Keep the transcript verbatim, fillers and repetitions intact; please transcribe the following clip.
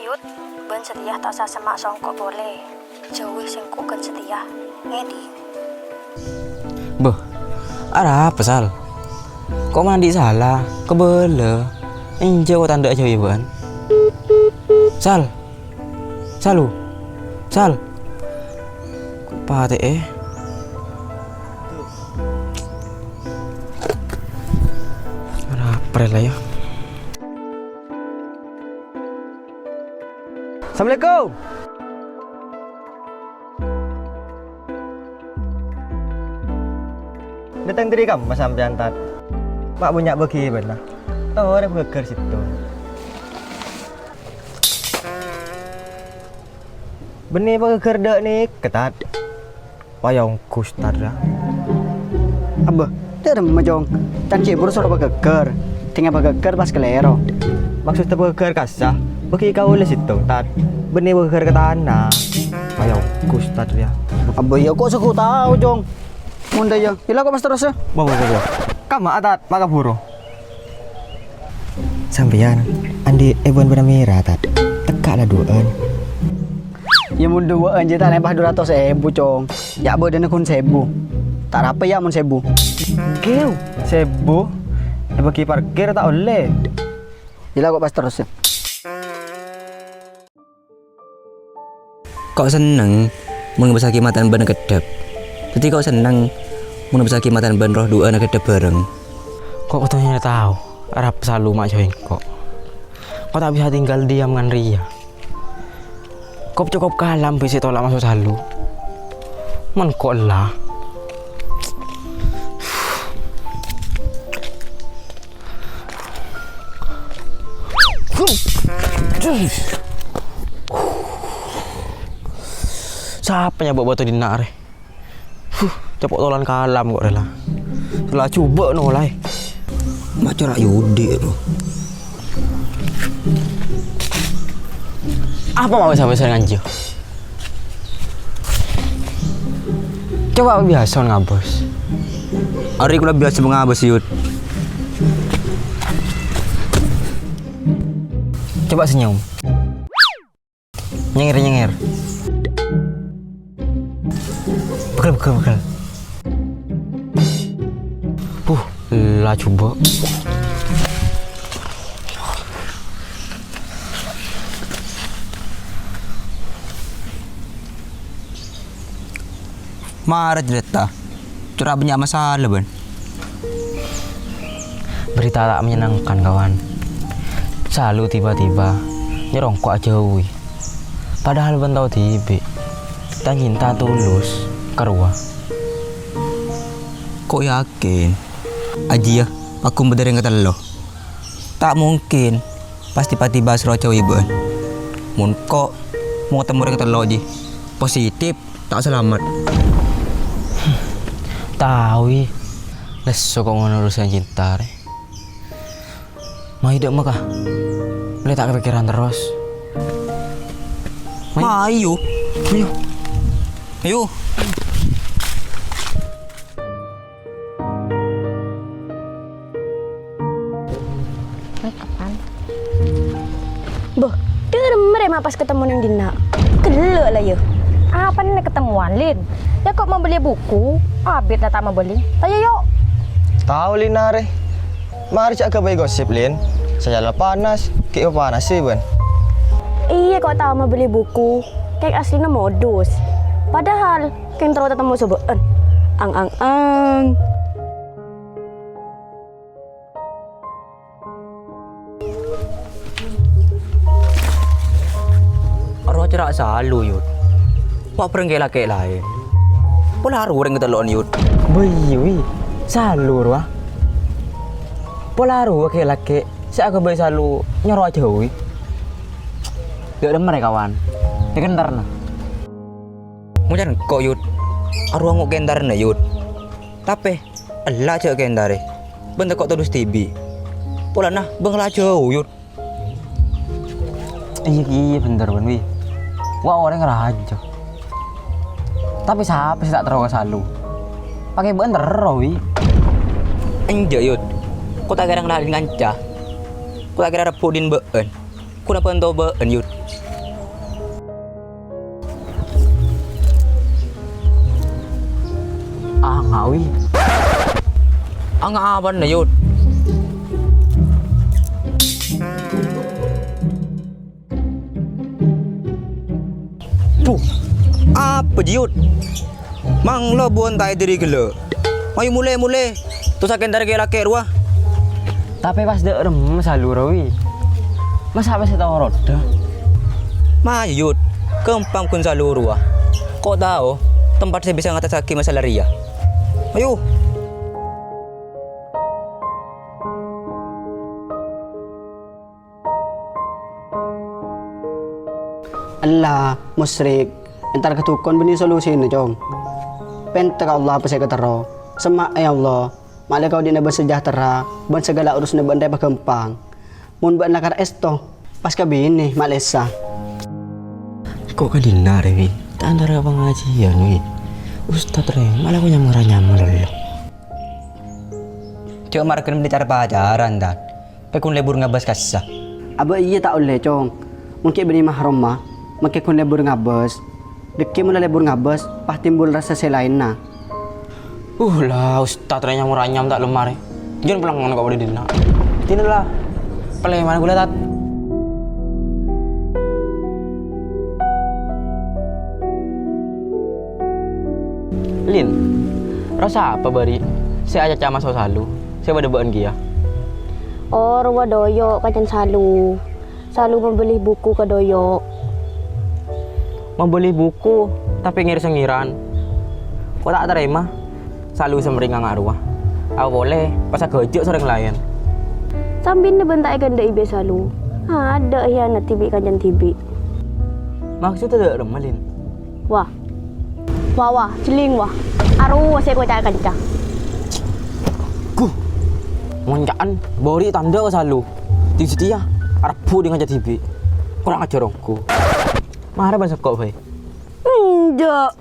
Yut, bâ'na satèya ta' osa semma' songko' polè. Jhâuwi sèngko' ghân satèya. Ngèdhing. Bâh, arapa, Sal? Ko' ma' andi' sala? Kabâlâ. Enjâ' ko' ta' endâ' jhâuwi bâ'na. Sal. Salu. Sal. Patè'è. Arapa rèya la, yâ? Assalamualaikum. Dâteng dâri kamma sampèyan, Tat? Ma' bânnya' bâgi bâ'na. Torè pagâgghâr sèttong. Bânnè pagâgghâr dâ' nèka, Tat? Payong Gus, Tat, ra. Abbâ, dâ' remma, Cong. Can cè' buru soro pagâgghâr. Tènga pagâgghâr pas kalèro. Maksodda pagâgghâr kassa, bâgi kaulâ sèttong, Tat. Bânnè pagâgghâr ka tana. Payong Gus, Tat, ra. Abbâ, iyâ, ko' sèngko' tao, Cong. Mon dâ' iyâ, ila ko' pas terros, yâ. Bo, bo, bo, bo. Kamma, Tat, ma' kabhuru. Sampèyan, andi' èbun bârna mèra, Tat? Tekka' la duwâ'ân. Yâ, mon duwâ'ân jiyâ ta' lèbât dua ratus èbu, Cong. Yâ, bâdâna ghun sèbu. Ta' arapa, yâ, mon sèbu. Ghiu, sèbu? Èbâgi parkir ta' ollè. Ila ko' pas terros, yâ. Ko' senneng mon ngabâssaghi matana bân keddhep. Dhâddhi ko' senneng mon ngabâssaghi matana bân roh duwâ'ân keddhep bhâreng. Ko' kodhu nyarè tao arapa Salu ma' jhâuwi engko'. Ko' ta' bisa tinggal diam kan rèya. Kop-cokop kalam bi' sè tola' maso' Salu. Mon ko' ella. Sapa nyabâ' bâto dinna' rè? Huh, capo' tolan kalam ko' rè la. La jhubâ' nolaè. Ma' cora' Yudi, bro. Apa mau sampai saya nganja? Coba biasa ngabas. Ari kula biasa mengabas, Yud. Coba senyum. Nyengir, nyengir. Pegel, pegel, pegel. Puh, la jhubâ'. Mara cerita, cora' bânnya' masalah, bân. Berita tak menyenangkan, kawan. Salu tiba-tiba nyerongko' ajhâuwi. Padahal bân tao dhibi', tang cinta tulus ka rowa. Ko' yakin? Ajiyâ, pagghun bâdâ rèng katello. Ta' mungkin, pas tiba-tiba soro ajhâuwi bân. Mon ko', mon temmo rèng katello ji, positif. Ta' salamet. Tao, wi. Lesso ko' ngono urusan cinta, rè. Mai dâ' maka. Lè ta' kapèkkèran terros. Mai. Mai, yu. Ayo. Ayo. Make upan. Boh, dâremma rè ma' pas ketemmo neng dinna'. Gellâ' la, yâ. Apana ketemmowan, Lin? Yâ, ko' mabelli buku, abit la ta' mabelli. Ayo, yo. Tao, Lin, arè. Mara jhâ' ghâbây gosip, Lin. Saya la panas, ghi' panas sè, bân. Iyâ, ko' tao mabelli buku. Kèng aslina modus. Padahal, kèng terro tatemmo sobâ'ân. Ang, ang, ang. Aro cera' Salu, Yud. Wa' bhâreng kè-lakè' laèn. Pola rowa rèng katello'an, Yud. Bâi, wi. Salu rowa. Pola rowa kè-lakè' sè aghâbây Salu nyoro ajhâuwi. Dâ' remma rè, kawan. Èkentarna. Ngocan engko', Yud. Arowa ngo' kentarna, Yud. Tapè, ella jhâ' kentarè. Bân tako' todus dhibi'. Polana bângla jhâu, Yud. Iyâ, iyâ, bhender, bân, wi. Wa' orèng rajâ. Tapè sapa sè ta' terro ka Salu? Pakè bâ'ân terro, wi. Enjâ', Yud. Ko' ta' kèra nglarèn kanca. Ko' ta' kèra rebbhu' dhin bâ'ân. Ghun abân tobâ'ân, Yud. Anga, wi. Anga apana, Yud? Buh, apa, Yud? Manglo buwân ta' èdhiri ghellâ'. Mayu molè, molè. Tosa' kèntar kè lakè' rowa. Tapè pas dâ' remma Salu rowa, wi. Masa' pas ètoro'â? Mayu, Yud. Ghâmpang ghun Salu rowa. Ko' tao tempat sè bisa ngatassaghi masalah rèya. Mayu. Ella, musyrik, entar ka dhukon bânnè solusina, Cong. Pènta ka Allah apa sè èkaterro. Semma', ya Allah, ma'lè ka odi'na bân sejahtera, bân saghâlâ urusanna bâ'na rèya paghâmpang. Mon bâ'na lakar èsto, pas ka binè, ma'lè essa. Ko' ka dinna' rè, wi? Ta' entara ka pangajiân, wi. Ustad rè, ma'lè ko' nyamor-nyamor lho. Jhâ' marghâna bânnè car-pacaran, Tad. Pè ghun lebur ngabâs kassa. Abâ' iyâ ta' ollè, Cong. Mon ghi' bânnè mahromma, makkè ghun lebur ngabâs. Dhâggi' mon la lebur ngabâs, pas timbul rassa sè laènna. Uh, la, Ustad rè nyamor-nyamor ta' lem marè. Jhân pelengngan ko' bâdâ dinna'. Dinna' la. Palèmana ghulâ, Tad. Lin, rowa sapa bâri' sè acaca maso' Salu sè bâdâ bâ'ân kèya? Oh, rowa Doyo', kancana Salu. Salu mabâli buku ka Doyo'. Mabâli buku, tapè ngèr-sèngèran. Ko' ta' tarèma, Salu sè marèngnga rowa. Apa polè, pas aghâjâ' sareng laèn. Sambina bân ta' èkandhâ'i bi' Salu. Adâ' hiyanat dhibi' kancana dhibi'. Maksodda dâ' remma, Lin? Wah. Wah, wah, jhelling, wah. Arowa sè èkoca' kanca. Guh. Ngonca'an, bâri' tandhâ ka Salu. Dhing satèya, arebbhu' dhing kanca dhibi'. Kurang ajar ongghu. Mara bân sèkko' bhâi. Enjâ'.